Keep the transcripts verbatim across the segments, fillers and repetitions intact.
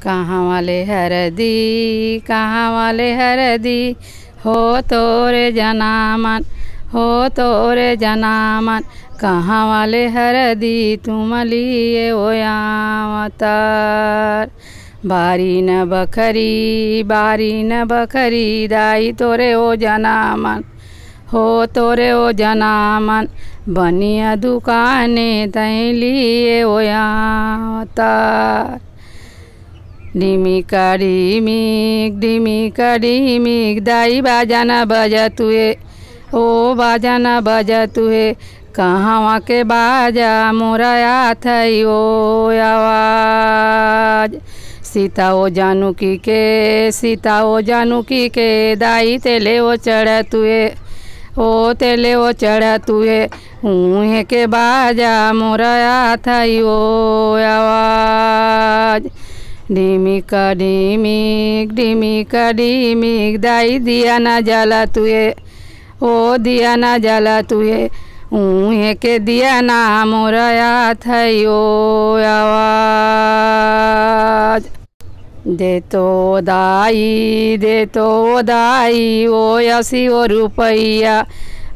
कहाँ वाले हरदी, कहाँ वाले हरदी, हो तोरे जनामन, हो तोरे जनामन, कहाँ वाले हरदी तुम लिए ओ अवतार। बारी न बखरी, बारी न बखरी, दाई तोरे ओ जनामन, हो तोरे ओ जनामन, बनिया दुकाने तैं लिए ओ अवतार। डिमिका डिमिक, डिमिका डिमिक, दाई बाजा न बजतुए, ओ बाजा न बजतुए, कहवा के बाजा मोरा आथई ओ आवाज। सीता ओ जानकी के, सीता ओ जानकी के, दाई तेले ओ चढ़तुए, ओ तेले ओ चढ़तुए, उहे के बाजा मोरा आथई ओ आवाज। डिमिका डिमिक, डिमिका डिमिक, दाई दिया ना जलतुए, ओ दिया ना जलतुए, उहे के दिया ना मोरा आथई ओ आवाज। दे तो दाई, दे तो दाई, ओ असी ओ रुपैया,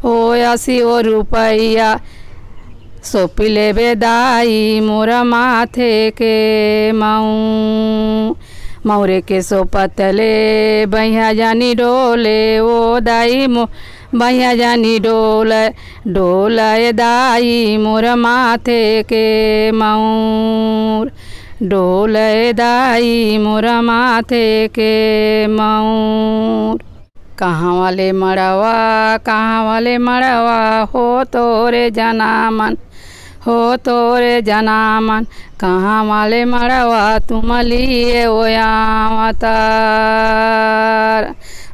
ओ असी ओ रुपैया, सोपी लेबे दाई मोर माथे के मऊ। मौरे के सोपत ले बइहा जानी डोले, ओ दाई मो बइहा जानी डोले, डोले दाई मोर माथे के मऊर, डोले दाई मोर माथे के मऊर। कहाँ वाले मड़वा, कहाँ वाले मड़वा, हो तोरे जनामन, हो तोरे जनामन, कहाँ वाले मड़वा तुम लिए ओ अवतार।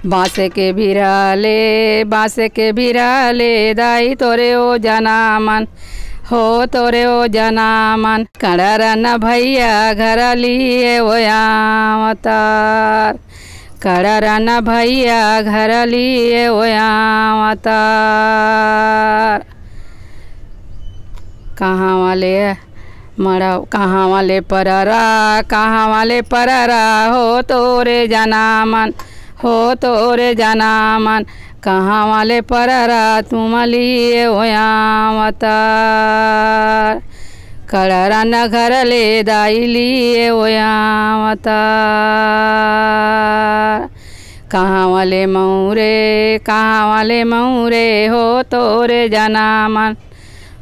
बांसे के बिरले, बांसे के बिरले, दाई तोरे ओ जनामन, हो तोरे ओ जनामन, कड़रन भैया घर लिए ओ अवतार। कड़रन भैया घर लिए ओ अवतार। कहाँ वाले मड़वा, कहाँ वाले पररा, कहाँ वाले पररा, हो तोरे जनामन, हो तोरे जनामन, कहाँ वाले पररा तुम लिए ओ अवतार। कड़रन घर ले दाई लिए ओ अवतार। कहाँ वाले मऊरे, कहाँ वाले मऊरे, हो तोरे जनामन,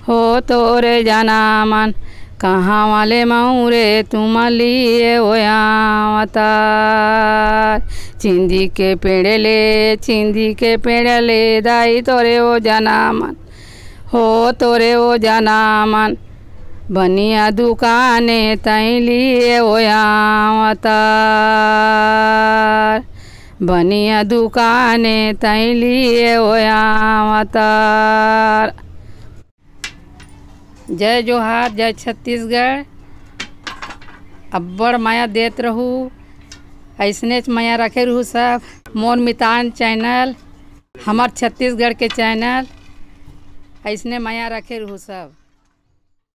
हो तोरे जनामन, कहाँ वाले मऊरे तुम लिए ओ अवतार। चिंदी के पेड़ ले, चिंदी के पेड़ ले, दाई तोरे ओ जनामन, हो तोरे ओ जनामन, बनिया दुकाने तैं लिए ओ अवतार। बनिया दुकाने तैं लिए ओ अवतार। जय जोहार, जय छत्तीसगढ़। अब्बड़ मया देत रहू, अइसनेच मया रखे रहू सब। मोर मितान चैनल, हमर छत्तीसगढ़ के चैनल, अइसने मया रखे रहू सब।